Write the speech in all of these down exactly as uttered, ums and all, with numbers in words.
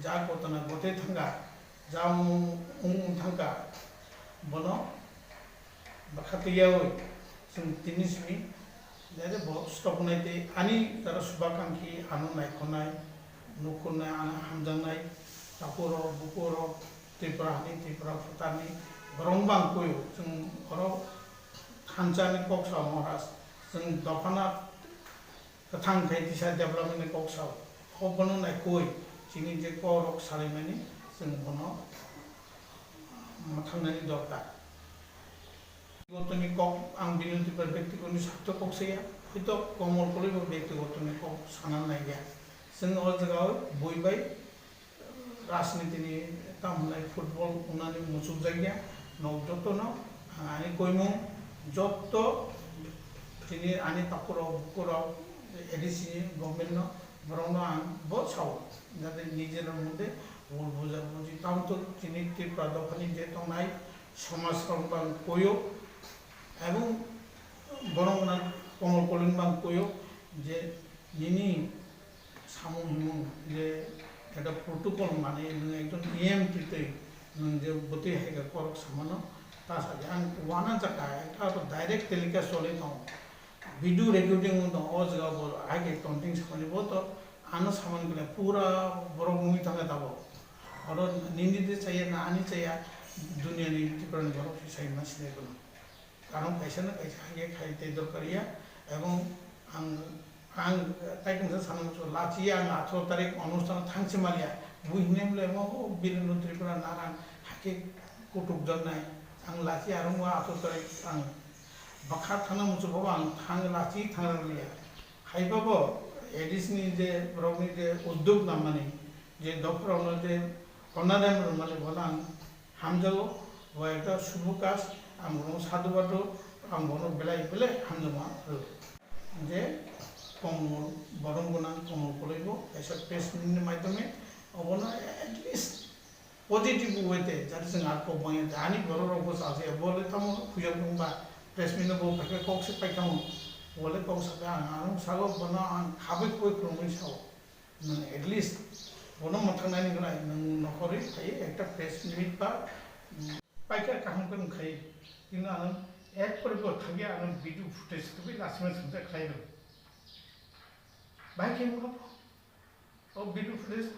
Ja kotona gotwi thangkha, ja wng wng thangkha, bono bwkha twiyaui chwng tini simi jade bo stop wngnai tei ani jara subakankhi ano naikhornai, nukhornai, ano hamjaknai, takhurok, bukhurok, Tripura hani, Tripura phutarni borok bang kuio chwng oro thansa ni kok sao Maharaj, chwng dophano kwthang khai tisa development ni kok sao. O bono naikhoi chini je kok rok salaimani chwng bono mwthangnani dorkar. Gotoni kok ang bini Tripura bektigo ni sakto kok saya, hoito Komol Koloi bo bektigoto ni kok sana naiya. Chwng o jaga o bui bai rajniti ni tamo hwnai football wngnani muchukjakya, nok jotono ang ani koimung joto chini ani takhurok bukhurok A D C ni government no borokno ang bo sao, jate nijera moddhe bul buja buji tamo to chini Tripura dophani je tongnai somaj rok bang koyo ebong borok na Komol Koloi bang koyo je nini samung himung je ekta protocol mani nwng ekjon E M twi twi nwng je bwtwi hai khe korok samano ta sa di ang uana jaka ekta to direct telecast choli tongo, video recording wng tongo, o jaga bo hai khe tonting samani bo to ano samani khe pura borok nungwi thangkha tabok. Oro nini de chaya na ani chaya, duniani Tripura ni borok se sai ma sinai bono. Karon kaisa na kaisa hai khe khai tei dorkar ya, ebong ang, ang tai kungsa sana muchungo, lachiya ang atharo tarik onusthan thangsi maliya, bui hinwi mle mo o Birendra Tripura narang hai khe kutuk jaknai, ang lachiya arung o atharo tarik ang bwkha thangna muchungo bo ang thang lachi thangna liya. Hai ba bo A D C ni je borok ni je uddog namani je dopha rok no je honorarium rwmani bono ang Hamjago, bo ekta subu kaj, ang bono sadhubad rw, ang bono belai belai hamjakma rw. Je Komol, borom gwnang Komol Koloi bo kaisa press meet ni maidhyome obono at least positive way te, jate chwng ar kok manya, ani borok rok bo chajaya, bo le tamo khuya wng ba press meet no bo phaikhe kok se paikha mo, bo le kok sakha, ang ano sago bono ang khabui khubui khulumui sao. Nwng at least bono mwthangnaini gwnai nwng nokhorwi phaiwi ekta press meet ba, um, paikha kaham khe nwng khai. Kintu ano ek pore bo thangya ano video footage kwbwi lachima singcha khlai rw. Bahai khe wngkha o video footage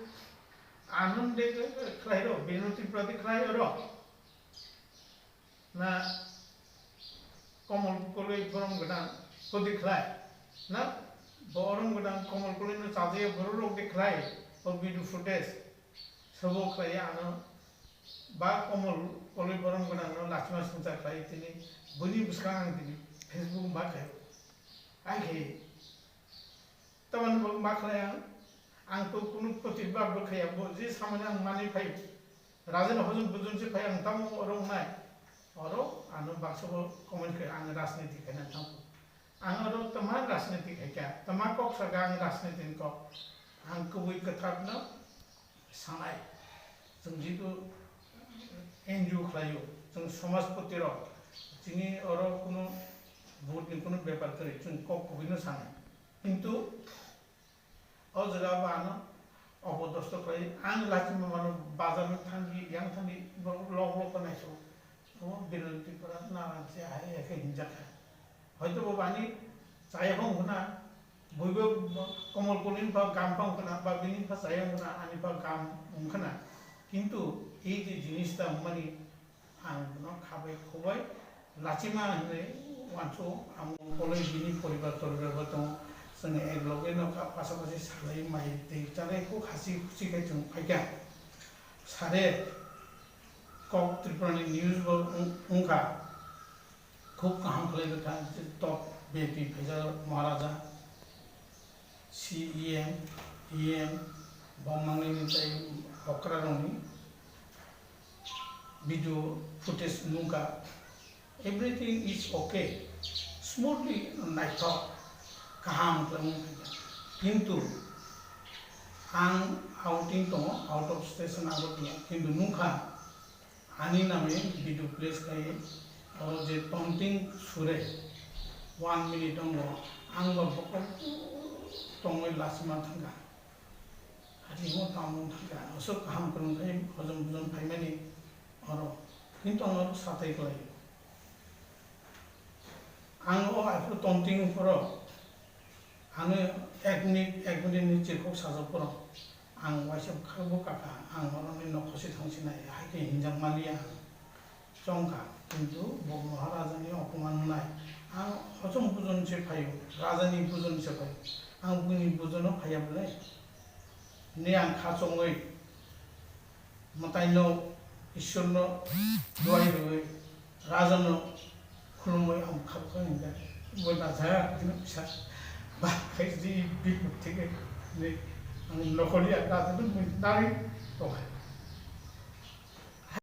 ano de khlai rw, Bino Tripura de khlai rw. Na Komol Koloi borom gwnang kodi khlai? Na borom gwnang Komol Koloi no chajaya borok rok de khlai o video footage sobo khlai ano ba Komol Koloi borom gwnang no lachima singcha khlai tini bini bwskang ang tini Facebook ba khai ai khe Tamani bo ma khlai ang, ang to kunu protibad bo khaiya, bo je samani ang mani phai, raja ni hojom bujum se phai ang tamo oro wngnai, oro ano baksa bo comment khe ang rajniti khaina thang, ang oro tama rajniti khaikha, tama kok saka ang rajniti ni kok, ang kubui kwthar no sanai, chwng jitu N G O khlaio, chwng somajpoti rok, chini oro kunu vote ni kunu bepar kwrwi, chwng kok kubui no sanai. Kintu o jaga bo ano opodosto khlai, ang lachima mano bazar no thangwi, yang thangwi, borok lok lok khe naiso, omo Biren Tripura narang se hai hai khe hinjak kha. Hoito bo bani chaya phang khna, buibo Komol Koloi ni pha gam phang khna, ba bini pha chaya phang khna, ani pha gam wng khna. Kintu ei je jinis ta wngmani, ang bono khabai khubai lachima hinwi uansukgo. Ang Koloi bini poribar toribar bo tongo, chwng ek loge nokha, pasapasi salai mai tei chalai kuk hasi khusi khai chwng phaikha. Sare kok Tripura ni news bo wng-, wngkha. Khub kaham khlai rwkha, je top V I P phaijak Maharaja, C E M, E M, bom mangnini tei okra rokni video footage nungkha. Everything is okay, smoothly naithok, kaham khlai wngkha. Kintu ang outing tongo, out of station abo tongo, kintu nungkha. Ani name video place khai o je tonting sure one minute ongo ang ba bokol tongwi lachima thangkha. Tamo tamo thangkha, aswk kaham kwrwng khai hojom bujom phaimani oro, kintu ang oro satai kwlaio. Ang o aphuru tongtwing phuru, ano ek minute, ek minute ni chirkhok sajak phuru, ang waisa bwkha bo kaka, ang oro ni nokhosi thangsinai, hai khe hinjak maliya ang. Chongkha, kintu bo Maharajani opoman wngnai. Ang hochom bujon se phaio, rajani bujon se phaio. Ang buini bujono phaiya bwle. Ni ang kha chongwi, mwtaino, Ishwarno duai rwwi, rajano khulumwi ang kha kha hwnka. Bo da jaya, bini bisa. Ba, khai di bini thike. Ni ang nokoli ang da, nari tongkha.